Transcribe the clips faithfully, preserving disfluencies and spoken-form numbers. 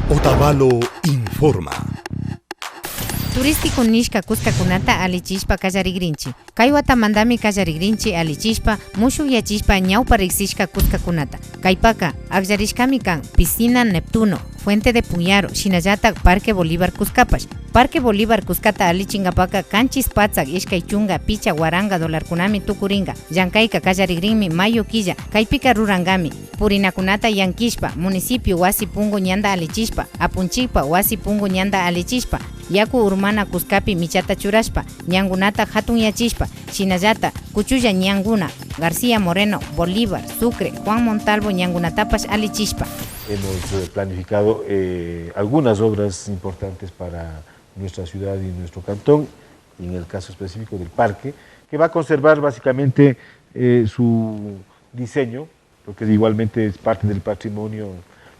Otavalo informa. Turístico nishka kuskakunata allichishpa kallarigrinchi. Kay watamandami kallarigrinchi allichishpa, mushukyachishpa ñawpa riksishka kuskakunata. Kaypaka akllarishkami kan Piscina Neptuno, Fuente de Puñaro, shinallatak Parque Bolívar kuskapash. Parque Bolívar kuskata allichingapaka kanchis patsak ishkay chunka pichka waranka dolarkunami tukurinka. Llankayka kallarigrinmi mayo killa. Kaypika rurangami purinakunata yankishpa, municipio wasi punku ñanta allichishpa, apunchikpa wasi punku ñanta allichishpa, yaku urmana kuskapi michata churashpa, ñankunata hatunyachishpa, shinallata kuchulla ñankuna García Moreno, Bolívar, Sucre, Juan Montalvo ñankunatapash allichishpa. Hemos, eh, planificado, eh, algunas obras importantes para nuestra ciudad y nuestro cantón, y en el caso específico del parque, que va a conservar básicamente, eh, su diseño, porque igualmente es parte del patrimonio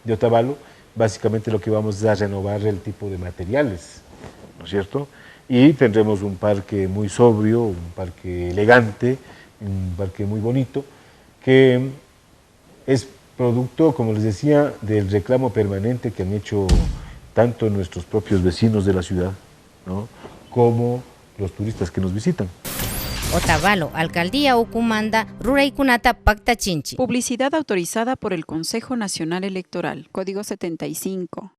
de Otavalo. Básicamente lo que vamos es a renovar el tipo de materiales, ¿no es cierto? Y tendremos un parque muy sobrio, un parque elegante, un parque muy bonito, que es producto, como les decía, del reclamo permanente que han hecho tanto nuestros propios vecinos de la ciudad, ¿no? Como los turistas que nos visitan. Otavalo, alcaldía ukumanda ruraykunata paktachinchi. Publicidad autorizada por el Consejo Nacional Electoral, Código setenta y cinco.